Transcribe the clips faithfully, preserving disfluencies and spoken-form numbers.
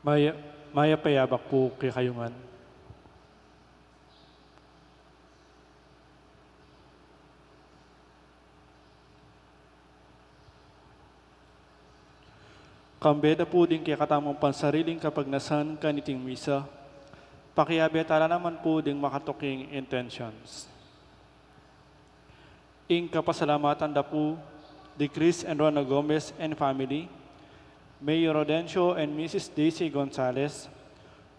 Maya-, mayap a abak pu kekayu ngan. Kambe da pu ding kekatamung pansariling kapagnasan kaniting misa, pakiabe tala naman pu ding makatuking intentions. Ing kapasalamatan da pu di Chris and Rona Gomez and family, Mayor Rodencio and Missus Daisy Gonzalez,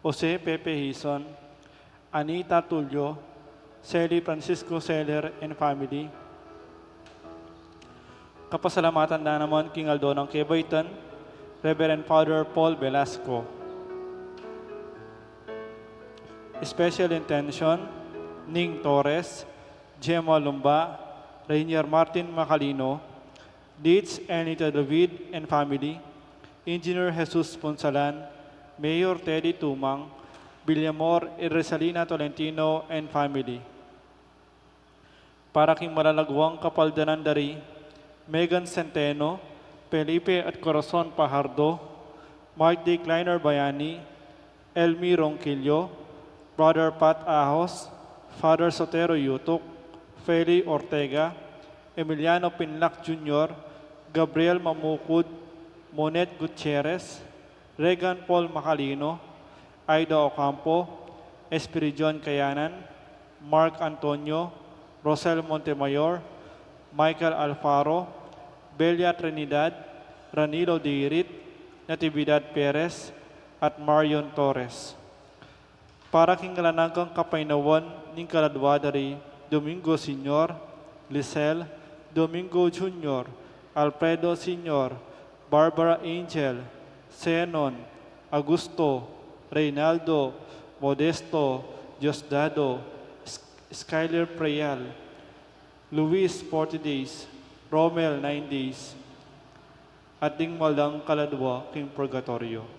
Jose Pepe Hison, Anita Tulio, Sally Francisco Seller and family. Kapasalamatan da naman king aldo nang kebaitan, Reverend Father Paul Velasco. Special intention, Ning Torres, Gemma Lumba, Rainier Martin Macalino, Deeds Anita David and family, Engineer Jesus Punsalan, Mayor Teddy Tumang, Villamor and Rosalina Tolentino and family. Para king malalaguang kapaldanan da ri Megan Centeno, Felipe at Corazon Pajardo, Mark D. Kleiner Bayani, Elmi Ronquillo, Brother Pat Ahos, Father Sotero Yutuk, Feli Ortega, Emiliano Pinlac Junior, Gabriel Mamukud, Monet Gutierrez, Regan Paul Macalino, Aida Ocampo, Espiridion Kayanan, Mark Antonio, Rosel Montemayor, Michael Alfaro, Belia Trinidad, Ranilo Dirit, Natividad Perez, at Marion Torres. Para king alang anggang kapaynawan ning kaladua da ri Domingo Senior, Lisel, Domingo Junior, Alfredo Senior, Barbara Angel, Zenon, Augusto, Reynaldo, Modesto, Diosdado, S-, Skyler Preal, Luis, forty days, Romel, nine days, at ding malang kaladua king purgatoryo.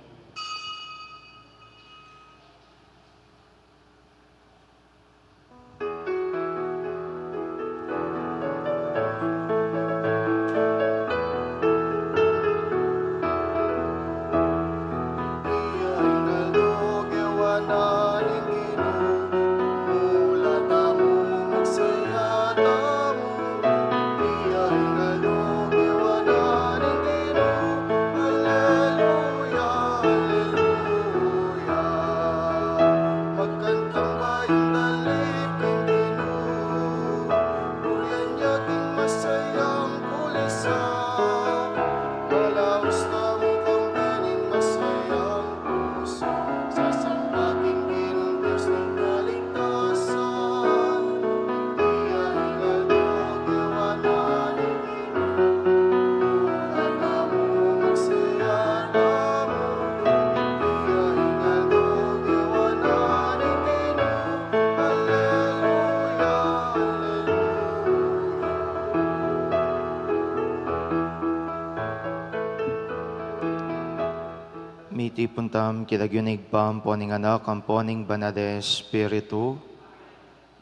Mitipun tamu king lagyu ning Ibpa, ampo ning Anak, ampo ning Banal a Espiritu.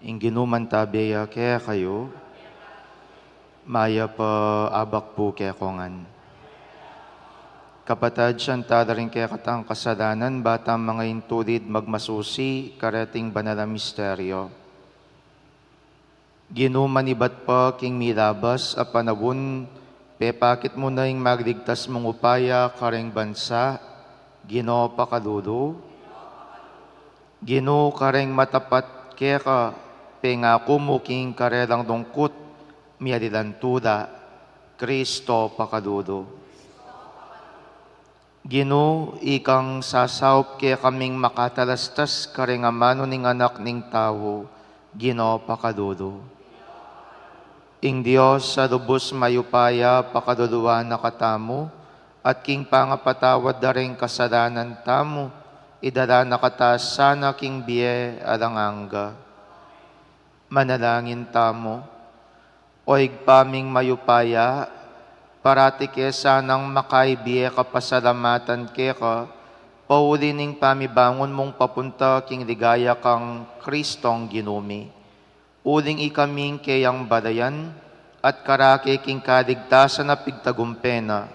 Ing Ginu mantabe ya kekayu. Mayap a abak pu kekongan. Kapatad, sisian tala ring kekatang kasalanan, ba tang manga intulid magmasusi kareting banal a misteryo. Ginu, manibat pa king milabas a panaun, pepakit mu na ing magligtas mung upaya kareng bansa, Ginu, pakalulu. Ginu, kareng matapat keka, pengaku mu king karelang lungkut, mialilan tula, Kristo, pakalulu. Ginu, ikang sasaup kekaming makatalastas kareng amanu ning Anak ning Tau, Ginu, pakalulu. Ing Dios a lubus mayupaya pakaluluan na katamu, at king pangapatawad da ring kasalanan tamu, idala na kata sana king bie alang angga. Manalangin tamu. O Ibpa ming mayupaya, parati ke sanang makaibie kapasalamatan keka, pauli ning pamibangun mung papunta king ligaya kang Kristong Ginu mi. Uling ikaming keyang balayan, at karake king kaligtasan a pigtagumpe na,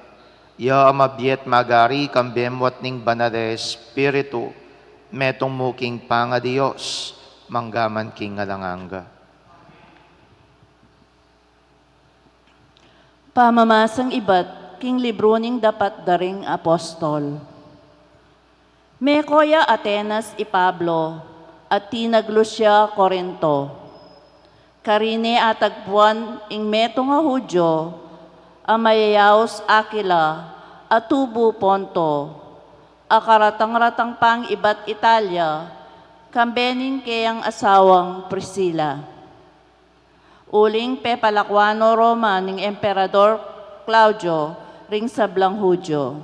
Ya a mabie at magari, kambe mu at ning Banal a Espiritu, metung mu king pangaDios, mangga man king alang angga. Pamamasang ibat king libru ning dapat da ring apostol. Meko ya Atenas i Pablo, at tinaglus ya Corinto. Karine atagpuan ing metung a Judio a mayayaus Aquila a tubu Ponto, a karatang-ratang pang ibat Italia, kambe ning keyang asawang Priscila. Uling pepalakuan no Roma ning Emperador Claudio ring sablang Judio.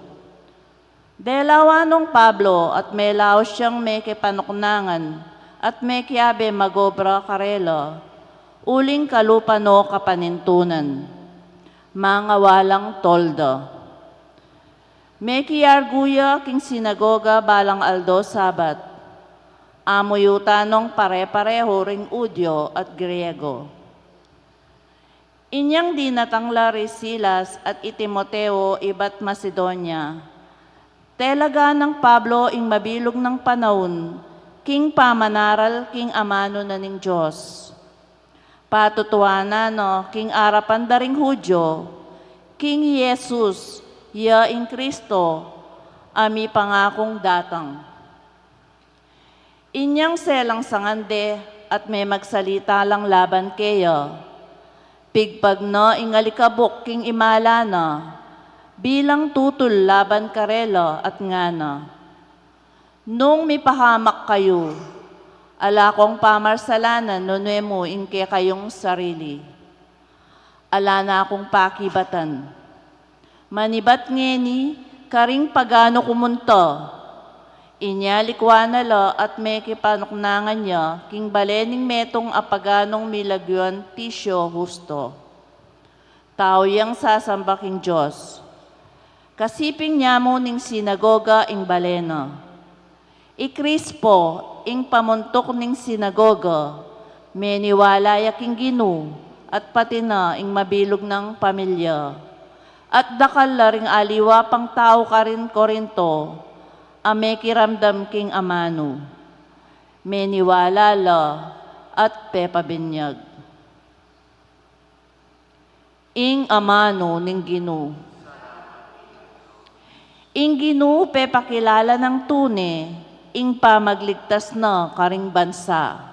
Delawan nong Pablo at melaus yang mekipanuknangan at mekiabe magobra karela, uling kalupa no kapanintunan. Mangawa lang tolda. Mekiargu ya king sinagoga balang aldo Sabat. Amuyutan nong pare-pareho ring Judio at Griego. Inyang dinatang la ri Silas at i Timoteo ibat Macedonia. Telaga nang Pablo ing mabilug nang panaun king pamanaral king amanu na ning Dios. Patutuanan no king arapan da ring Judio, king Jesus, ya ing Kristo, a mipangakung datang. Inyang selang sangande at memagsalita lang laban keya, pigpag na ing alikabuk king imala na, bilang tutul laban karela at ngana, "Nung mipahamak kayu, ala kong pamarsalanan nune mu ing kekayung sarili. Ala na kung pakibatan. Manibat ngeni, karing paganu ku munta." Inya likwan na la at mekipanuknangan ya king bale ning metung a paganung milagyuan Ticio Justo. Tau yang sasamba king Dios. Kasiping nya mu ning sinagoga ing bale na. I Crispo, ing pamuntuk ning sinagoga, meniwala ya king Ginu, at pati na ing mabilug nang pamilya. At dakal la ring aliwa pang tau karin Corinto, a mekiramdam king amanu. Meniwala la at pepabinyag. Ing amanu ning Ginu. Ing Ginu pepakilala nang tune ing pamagligtas na karing bansa.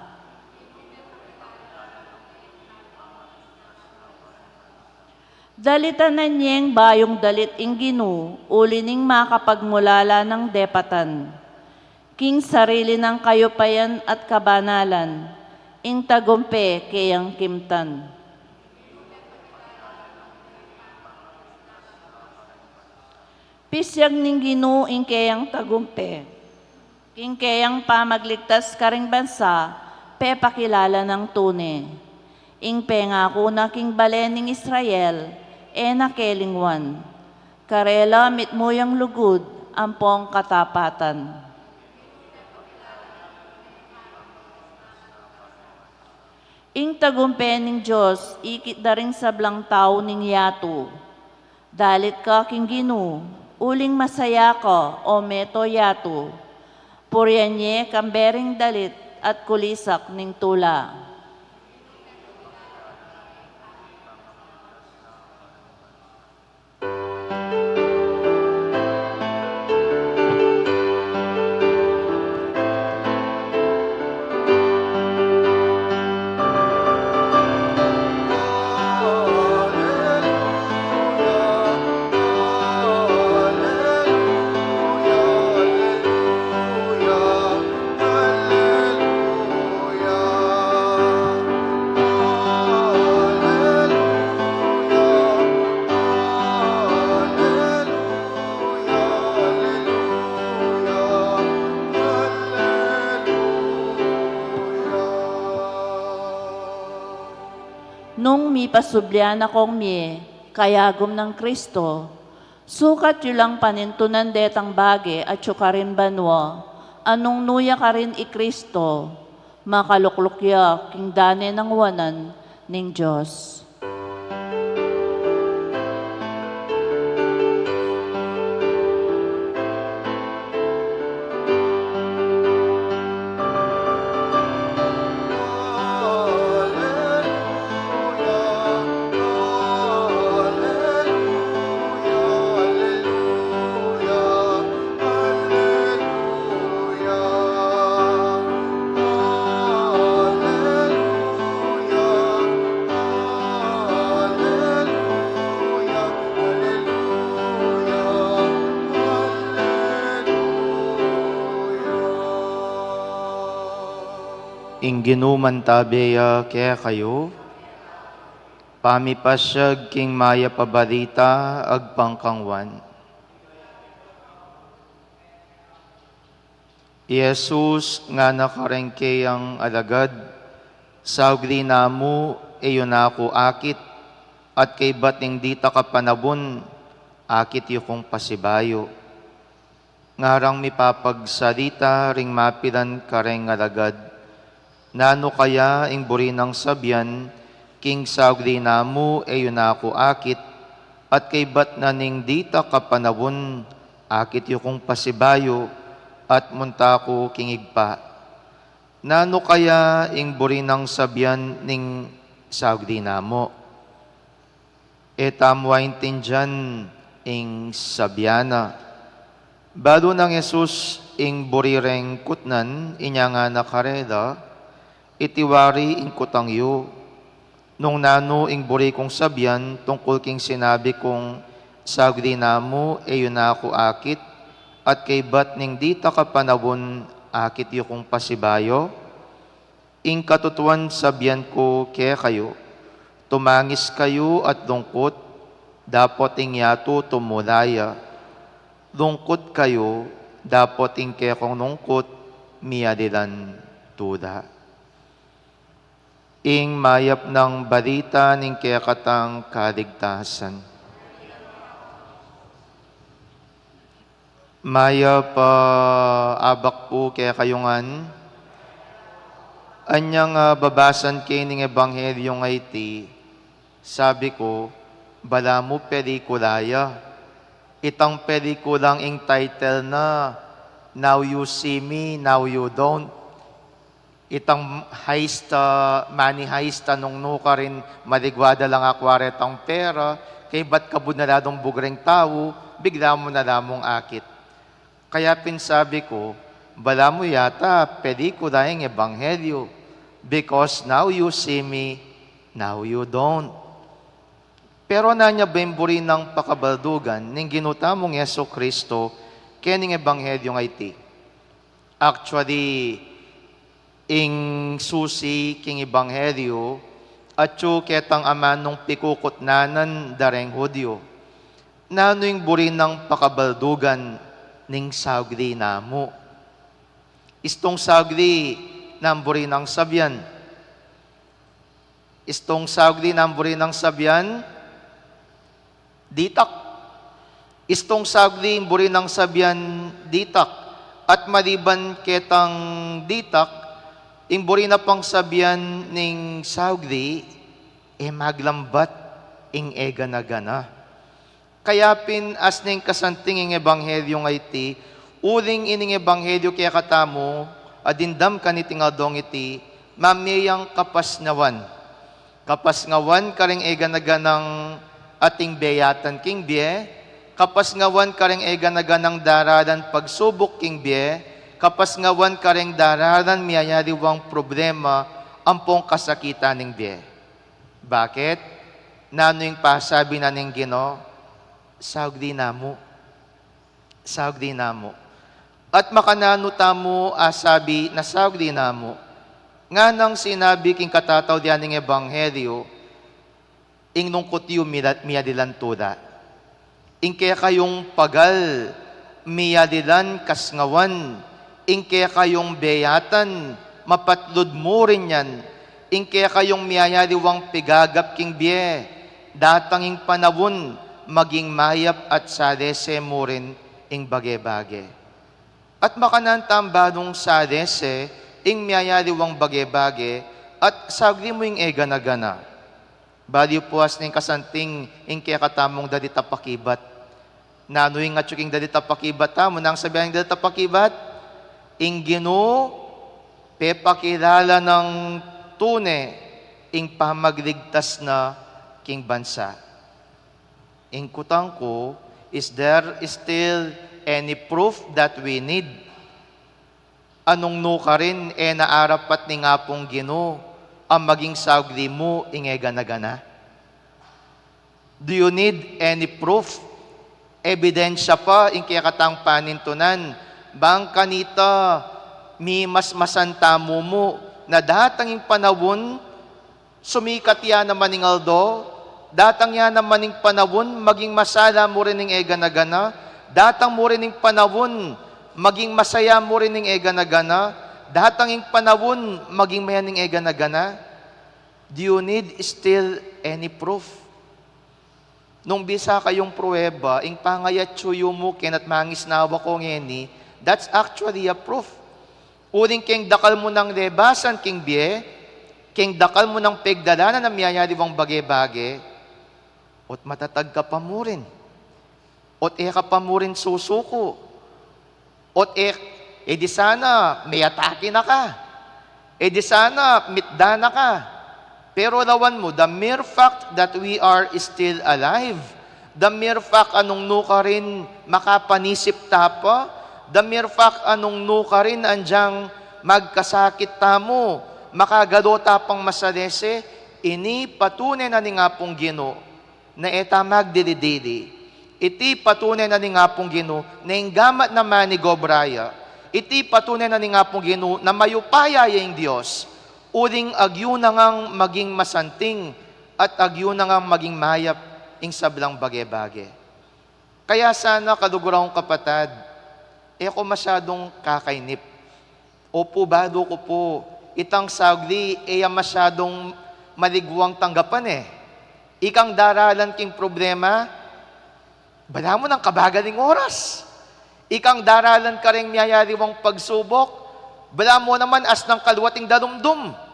Dalitanan yeng bayung dalit ing Ginu, uli ning makapagmulala nang depatan. King sarili nang kayupayan at kabanalan, ing tagumpe keyang kimtan. Pisyag ning Ginu ing keyang tagumpe. King keyang pamagligtas karing bansa, pepakilala nang tune. Ing pengaku na king bale ning Israel, e na kelingwan. Karela mitmu yang lugud ampong katapatan. Ing tagumpe ning Dios, ikit da ring sablang tau ning yatu. Dalit ka king Ginu, uling masaya ka, o meto yatu. Purian ye kambe ring dalit at kulisak ning tula. Nung mipasubli na kong mie kayagum nang Kristo, sukat yu lang panintunan detang bage atyu karin banua, a nung nu ya karin i Kristo, makalukluk ya king dane nang wanan ning Dios. Ing Ginu mantabe ya kekayu. Pamipasiag king mayap a balita agpang kang Juan. I Jesus ngana kareng keyang alagad, "Saugli na mu, e yu na ku akit, at kaybat ning ditak a panahun, akit yu kung pasibayu." Ngarang mipapagsalita ring mapilan kareng alagad, "Nanu kaya ing buri nang sabian king saugli na mu, e yu na ku akit, at kaybat na ning ditak a panahun, akit yu kung pasibayu, at munta ku king Ibpa?" Nanu kaya ing buri nang sabian ning saugli na mu? E tamu aintindian ing sabian na. Balu nang Jesus ing buri reng kutnan, inya ngana karela, "Iti wari ing kutang yu. Nung nanu ing buri kung sabian tungkul king sinabi kung saugli na mu, e yu na ku akit, at kaybat ning ditak a panahun, akit yu kung pasibayu? Ing katutuan sabian ku kekayu, tumangis kayu at lungkut, dapot ing yatu tumula ya. Lungkut kayu, dapot ing kekong lungkut miyalilan tula." Ing mayap nang balita ning kekatang kaligtasan. Mayap a abak pu kekayu ngan. Anyang, ah, babasan ke ning ebanghelyo a iti, sabi ku, "Balamu pelikula ya." Itang pelikulang ing title na, "Now You See Me, Now You Don't." Itang heist, ah, money heist, nung nukarin maligwa da lang akwa retang pera, kaybat kabud na la dong bugreng tau, bigla mu na la mung akit. Kaya pin sabi ku, balamu yata pelikula ing ebanghelyo, because now you see me, now you don't. Pero nanu ya ba ing buri nang pakabaldugan ning Ginu tamung Jesucristo keni king ebanghelyo a iti? Actually, ing susi king ebanghelyo, atyu ketang amanung pikukutnanan da reng Hudyo. Nanu ing buri nang pakabaldugan ning saugli na mu? Istung saugli nang buri nang sabian. Istung saugli nang buri nang sabian, ditak. Istung saugli ing buri nang sabian, ditak. At maliban ketang ditak, ing buri na pang sabian ning saugli, e maglambat ing e gana-gana. Kaya pin asne ing kasanting ing ebanghelyo a iti, uling ining ebanghelyo kekatamu a dimdam kaniting aldong iti, mamie yang kapasnawan. Kapasnawan kareng e gana-ganang ating beyatan king bie, kapasnawan kareng e gana-ganang daralan pagsubuk king bie, kapasnawan kareng daralan miyayaliwang problema ampong kasakitan ning bie. Bakit? Nanu ing pasabi na ning Ginu? Saugli na mu. Saugli na mu. At makananu tamu asabi na saugli na mu? Nganang sinabi king katataulian ning ebanghelyo, ing lungkut yu mila-, miyalilan tula. Ing kekayung pagal, miyalilan kasnawan. Ing kekayung beyatan, mapatlud mu rin yan. Ing kekayung miyayaliwang pigagap king bie, datang ing panaun, maging mayap at salese mu rin ing bage-bage. At makananu tamung salese ing miyayaliwang bage-bage, at saugli mu ing e gana-gana. Balu pu asne ing kasanting ing kekatamung dalit a pakibat. Nanu ing atyu king dalit a pakibat tamu? Nang sabian ning dalit a pakibat, ing Ginu, pepakilala nang tune ing pamagligtas na king bansa. Ing kutang ku, is there still any proof that we need? Nung nukarin, e na arapat ning Apung Ginu a maging saugli mu ing e gana-gana? Do you need any proof? Ebidensya pa ing kekatang panintunan? Bang kanita, mimasmasan tamu mu Na datang ing panaun, sumikat ya naman ing aldo, datang ya naman ing panaun, maging masala mu rin ing e gana-gana, datang mu rin ing panaun, maging masaya mu rin ing e gana-gana, datang ing panaun, maging mayan ing e gana-gana. Do you need still any proof? Nung bisa kayung prueba, ing pangayatsu yu mu keni at mangisnawa ko ngeni, that's actually a proof. Uling keng dakal mu nang lebasan king bie, keng dakal mu nang pegdalanan a miyayaliwang bage-bage, ot matatag ka pa mu rin. Ot e ka pa mu rin susuku. Ot e, e di sana, miyataki na ka. E di sana, mitda na ka. Pero lawan mu, the mere fact that we are still alive, the mere fact a nung nu karin makapanisip ta pa, the mere fact a nung nu karin anjang magkasakit tamu, makagalo ta pang masalese, ini patune na ning Apung Ginu na e ta magdili-dili. Iti patune na ning Apung Ginu na ing gamat na manigobra ya. Iti patune na ning Apung Ginu na mayupaya ya ing Dios. Uling agyu na ngang maging masanting at agyu na ngang maging mayap ing sablang bage-bage. Kaya sana, kaluguran kung kapatad, e ko masyadung kakainip. Opu, balu ku pu, itang sagli, e ya masyadung maliguang tanggapan e. Ikang daralan king problema, balamu nang kabagal ing oras. Ikang daralan kareng miyayaliwang pagsubok, balamu naman asnang kaluat ing dalumdum.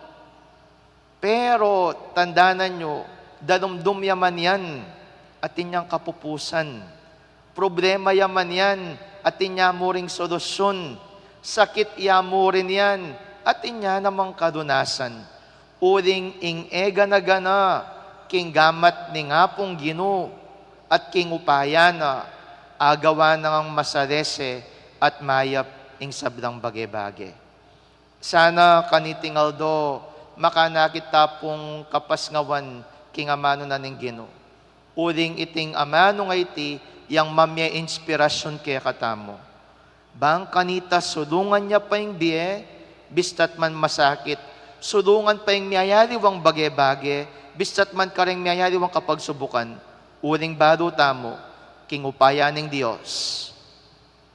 Pero tandanan yu, dalumdum ya man yan, atin yang kapupusan. Problema ya man yan, atin ya mu ring solusyun. Sakit ya mu rin yan, atin ya namang kalunasan. Uling ing e gana-gana, king gamat ning Apung Ginu, at king upaya na, agawa na ngang masalese at mayap ing sablang bage-bage. Sana kaniting aldo, makanakit ta pung kapasngawan king amanu na ning Ginu. Uling iting amanu nga iti, yang mamie inspirasyun kekatamu. Bang kanita sulungan ya pa ing bie, bista't man masakit, sulungan pa ing miyayaliwang bage-bage, bista't man kareng miyayaliwang kapagsubukan, uling balu tamu, king upaya ning Dios,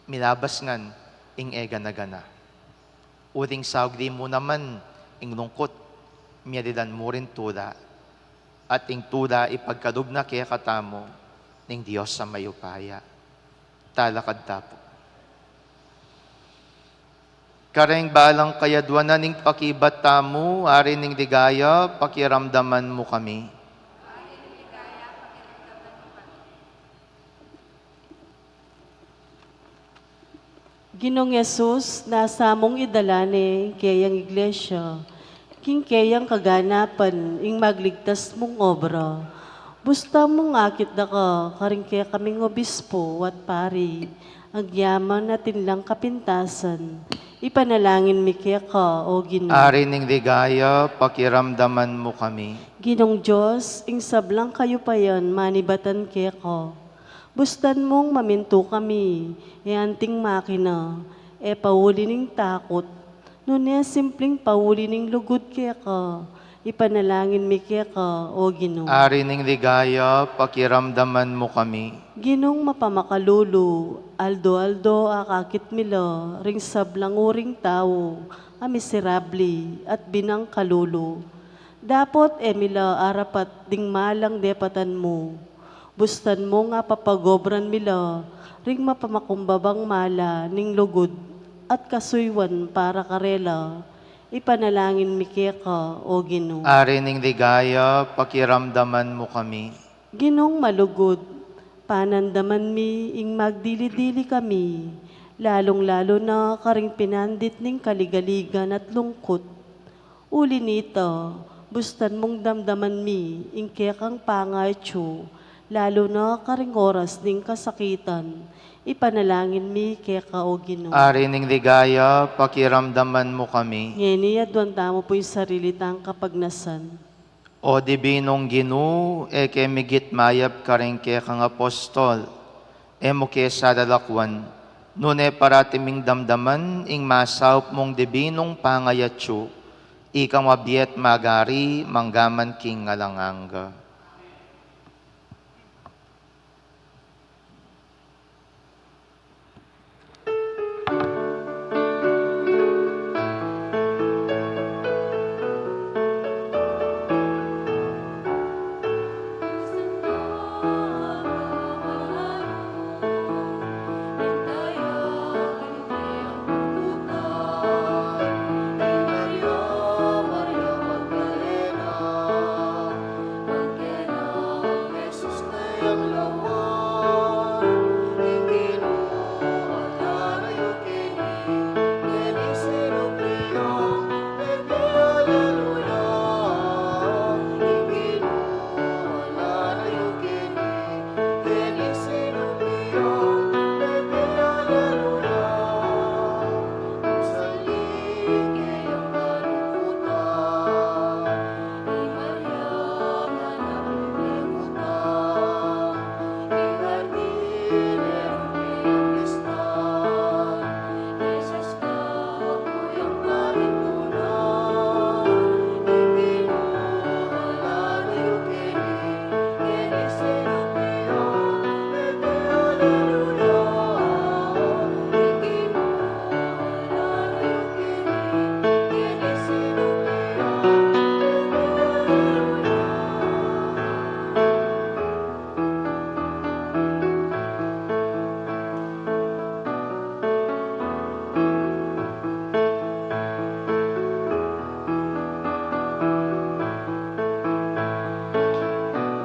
milabas ngan ing e gana-gana. Uling saugli mu naman ing lungkut, miyalilan mu rin tula. At ing tula ipagkalub na kekatamu ning Dios a mayupaya. Talakad ta pu. Kareng balang kayadwanan ning pakibat tamu, Ari ning Ligaya, pakiramdaman mu kami. Ginung Jesus, nasa mung idala ne ing keyang iglesia, king keyang kaganapan ing magligtas mung obra. Busta mung akit da ka karing kekaming obispo at pari, agyaman atin lang kapintasan, ipanalangin mi keka, O Ginu. Ari ning Ligaya, pakiramdaman mu kami. Ginung Dios, ing sablang kayupayan manibatan keka. Bustan mung mamintu kami, e anting makina, e pauli ning takut, nune simpling pauli ning lugud keka, ipanalangin mi keka, O Ginu. Ari ning Ligaya, pakiramdaman mu kami. Ginung mapamakalulu, aldo-aldo akakit mi la ring sablang uring tau a miserable at binangkalulu. Dapot e mi la arapat ding malang depatan mu. Bustan mung apapagobran mi la ring mapamakumbabang mala ning lugud at kasuyuan para karela. Ipanalangin mi keka, O Ginu. Ari ning Ligaya, pakiramdaman mu kami. Ginung malugud, panandaman mi ing magdili-dili kami, lalung-lalu na karing pinandit ning kaligaligan at lungkut. Uli nita, bustan mung damdaman mi ing kekang pangatsu, lalu na karing oras ning kasakitan. Ipanalangin mi keka, O Ginu. Ari ning Ligaya, pakiramdaman mu kami. Ngeni aduan tamu pu ing sarili tang kapagnasan. O Dibinung Ginu, e ke migit mayap karing kekang apostol, e mu ke salalakuan, nune parati ming damdaman ing masaup mung dibinung pangayatsu, Ikang mabie at magari, mangga man king alang angga.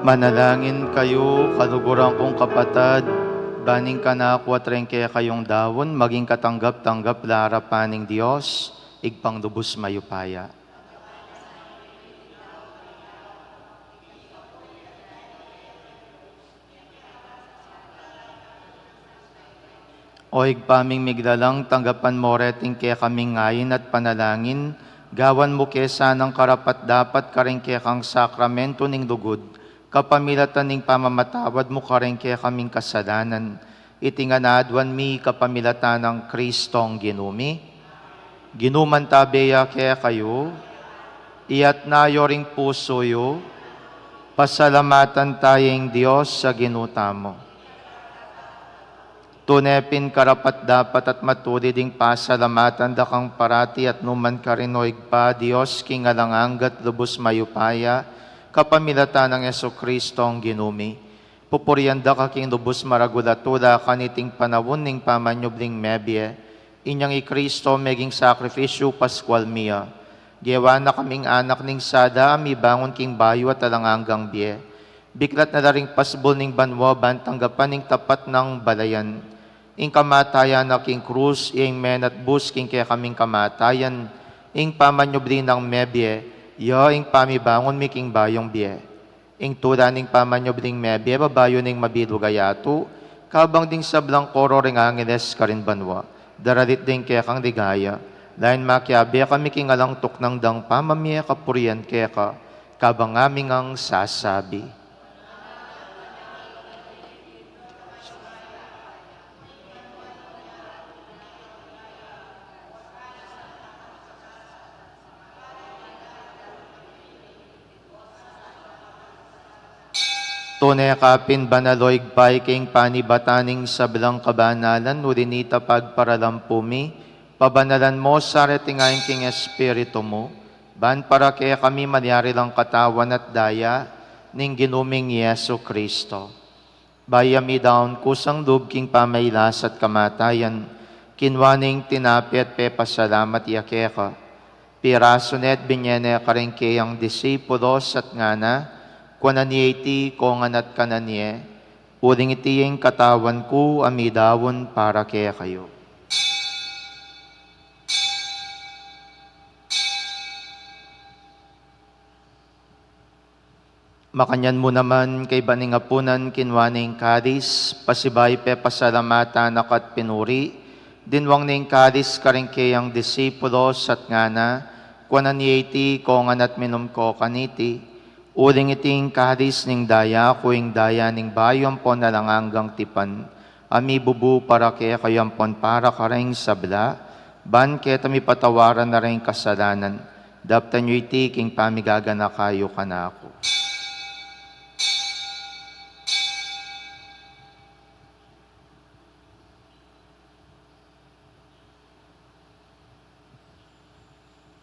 Manalangin kayu, kaluguran kung kapatad, ban ing kanaku at ring kekayung daun maging katanggap-tanggap la king arapan ning Dios, Ibpang lubus mayupaya. O Ibpa ming miglalang, tanggapan mu reting kekaming ain at panalangin, gawan mu ke sanang karapat-dapat karing kekang sakramentu ning lugud, kapamilatan ning pamamatawad mu karing kekaming kasalanan. Iti ngan aduan mi kapamilatan nang Kristong Ginu mi. Ginu mantabe ya kekayu, iyatas yu ring pusu yu, pasalamatan taya ing Dios a Ginu tamu. Tune pin karapat-dapat at matulid ing pasalamatan da kang parati at nu man karin, o Ibpa, Dios king alang angga at lubus mayupaya, kapamilatan nang Jesucristo a Ginu mi. Pupurian da ka king lubus maragul a tula kaniting panaun ning pamanyubling mebie. Inyang i Kristo meging sakripisyu paskual mi ya. Gewa na kaming anak ning sala a mibangun king bayu at alang anggang bie. Biklat na la ring pasbul ning banua ban tanggapan ing tapat nang balayan. Ing kamatayan na king krus, iya ing menatbus king kekaming kamatayan. Ing pamanyubli nang mebie, iya ing pamibangun mi king bayung bie. Ing tula ning pamanyubling mebie, babayu ning mabilug a yatu, kabang ding sablang koro ring angeles karin banua, daralit ding kekang ligaya, lain makiabe kami king alang tuknang dang pamamie kapurian keka, kabang ngaming sasabi. Tune ka pin banal, o Ibpa, ika ing panibatan ning sablang kabanalan, uli na nita pagparalampu mi, pabanalan mu sa reting ain king Espiritu mu, ban para kekami malyari lang katawan at daya ning Ginu ming Jesucristo. Bayu ya midaun kusang lub king pamailas at kamatayan, kinua ne ing tinape at pepasalamat ya keka. Pirasu ne at binye ne karing keyang disipulos at ngana, kuanan ye iti kongan at kanan ye, uling iti ing katawan ku a midaun para kekayu. Makanyan mu naman, kaybat ning apunan, kinua ne ing kalis, pasibayu pepasalamatan na ka at pinuri, dinwang ne ing kalis karing keyang disipulos at ngana, kuanan ye iti kongan at minum ko kaniti, uling iti ing kalis ning daya ku, ing daya ning bayu ampon alang anggang tipan, a mibubu para kekayu ampon para karing sabla, ban keta mipatawaran na ring kasalanan. Daptan yu iti king pamigaganaka yu kanaku.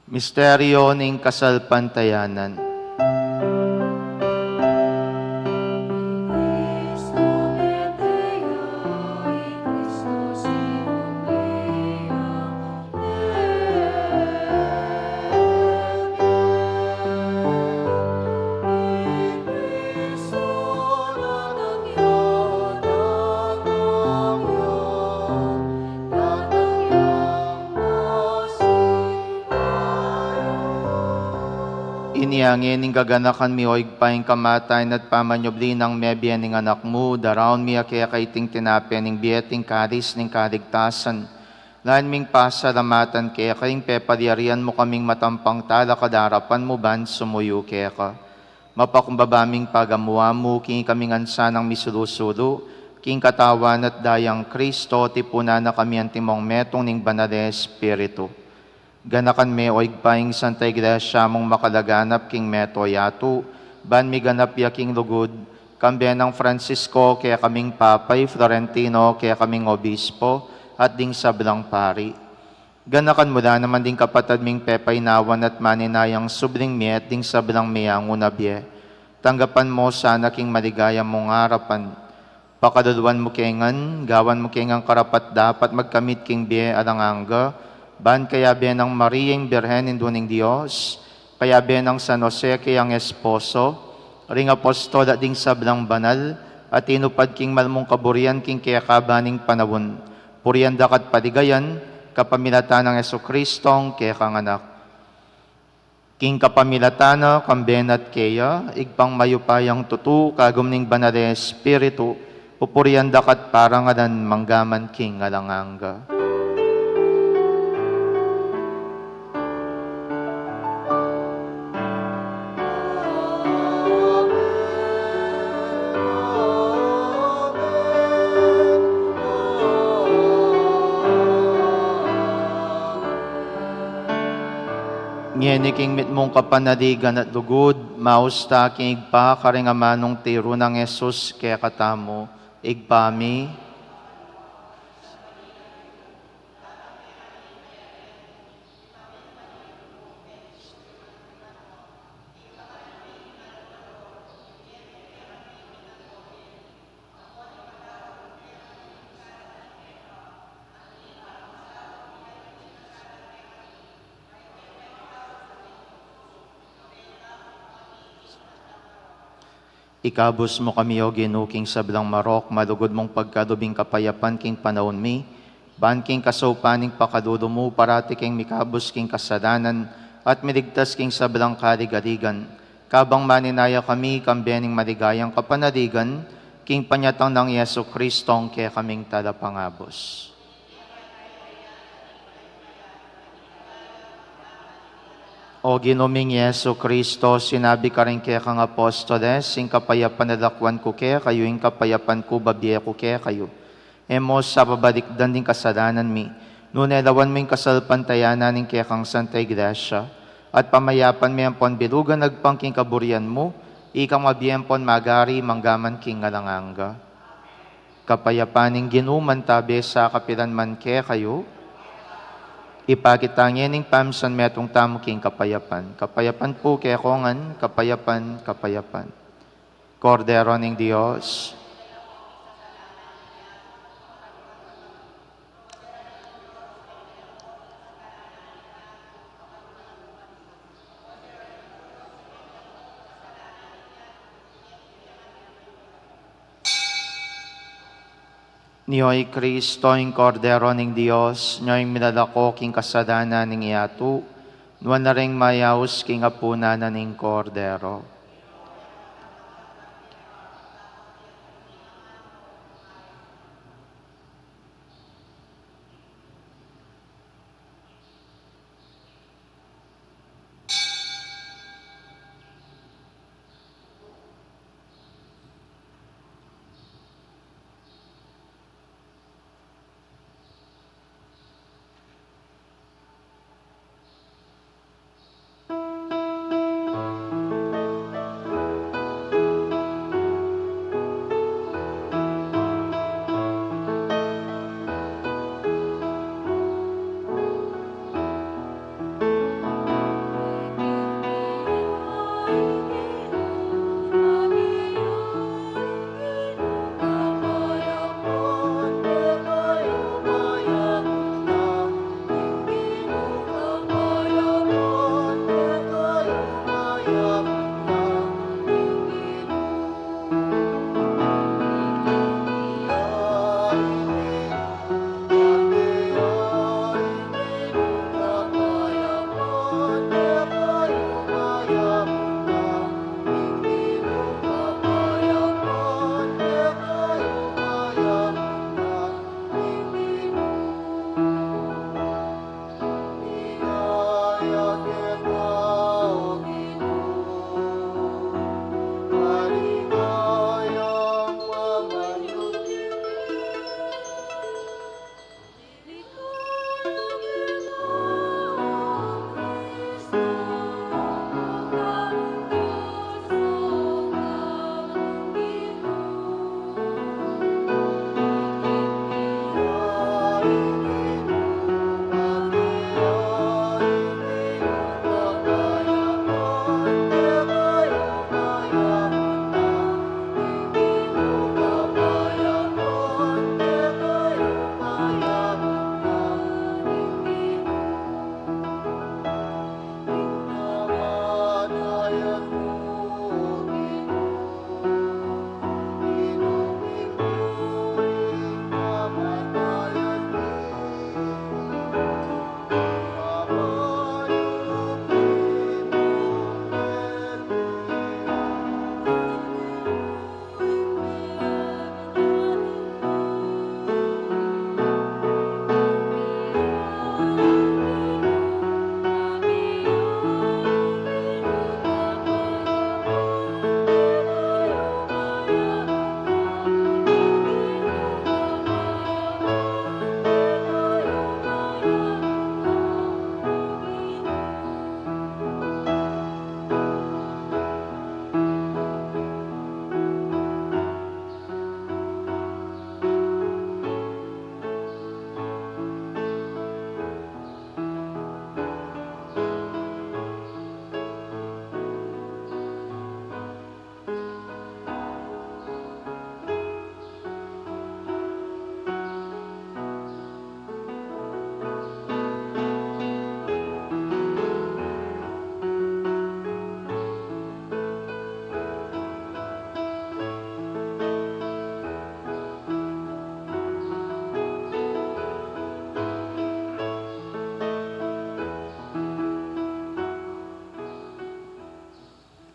Misteryo ning kasalpantayanan. Inya ngening gaganakan mi, o Ibpa, ing kamatayan at pamanyubli nang mebie ning Anak mu, daraun mi keka iting tinape ning bie at ing kalis ning kaligtasan. Lain ming pasalamatan keka ing pepalyarian mu kaming matampang talakad king arapan mu ban sumuyu keka. Mapakumbaba ming pagamu-amu king ikami ngan sanang misulu-sulu king Katawan at Dayang Kristo, tipunan na kami antimong metung ning Banal a Espiritu. Ganakan me, o Ibpa, ing Santa Iglesia mung makalaganap king mabilug a yatu, ban miganap ya king lugud, kambe nang Francisco kekaming Papa, i Florentino kekaming Obispo, at ding sablang pari. Ganakan mu la naman ding kapatad ming pepaynawan at maninayang subling mie at ding sablang meangu na bie. Tanggapan mu la sana king maligaya mung arapan. Pakaluluan mu ke ngan, gawan mu ke ngan karapat-dapat magkamit king bie alang angga, ban kayabe nang Mariang Birhen, Indu ning Dios, kayabe nang San Jose kayang esposo, ring apostol at ding sablang banal a tinupad king malmung kaburian king kekaban ning panaun, purian da ka at paligayan, kapamilatan nang Jesucristong kekang Anak. King kapamilatan na, kambe na at keya, Ibpang mayupayang tutu, kagum ning Banal a Espiritu, pupurian da ka at parangalan manggaman king alang angga. Ngeni king mitmung kapanaligan at lugud, maus ta king Ibpa karing amanung tiru nang Jesus kekatamu, Ibpa mi. Ikabus mu kami, O Ginu, king sablang marok, malugud mung pagkalub ing kapayapan king panaun mi, ban king kasaupan ning pakalulu mu, parati kaming mikabus king kasalanan, at miligtas king sablang kaligaligan. Kabang maninaya kami, kambe ning maligayang kapanaligan, king panyatang nang Jesucristong kekaming Talapangabus. O Ginu ming Jesucristo, sinabi karing kekang apostoles, ing kapayapan lakwan ku kekayu, ing kapayapan ku babie ku kekayu. E mu sa pabalikdan ding kasalanan mi, nune lawan mu ing kasalpantayanan ning kekang Santa Iglesia, at pamayapan me ampon bilugan agpang king kaburian mu, ikang mabie ampon magari manggaman king alang angga. Kapayapan ning Ginu mantabe sa kapilan man kekayu. Ipakit ta ngening pamisan metung tamu king kapayapan. Kapayapan pu kekongan, kapayapan, kapayapan. Kordero ning Dios. Nyo i Kristo, ing Kordero ning Dios, nyo ing milalako king kasalanan ning yatu, nuan na ring mayaus king apunan na ning Kordero.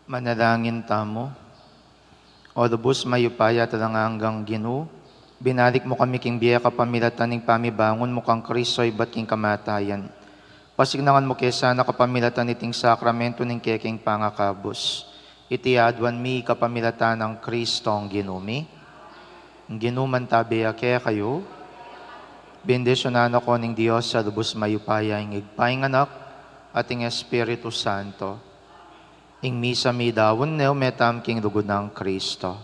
Manalangin tamu. O lubus mayupaya at alang anggang Ginu, binalik mu kami king bie kapamilatan ning pamibangun mu kang Kristo ibat king kamatayan. Pasiknangan mu ke sana kapamilatan iting sakramento ning keking pangakabus. Iti aduan mi kapamilatan nang Kristong Ginu mi. Ing Ginu mantabe ya kekayu. Bendisyunan na ko ning Dios a lubus mayupaya, ing Ibpa, ing Anak, at ing Espiritu Santo. Ing misa midaun ne, ume tamu king lugud nang Kristo.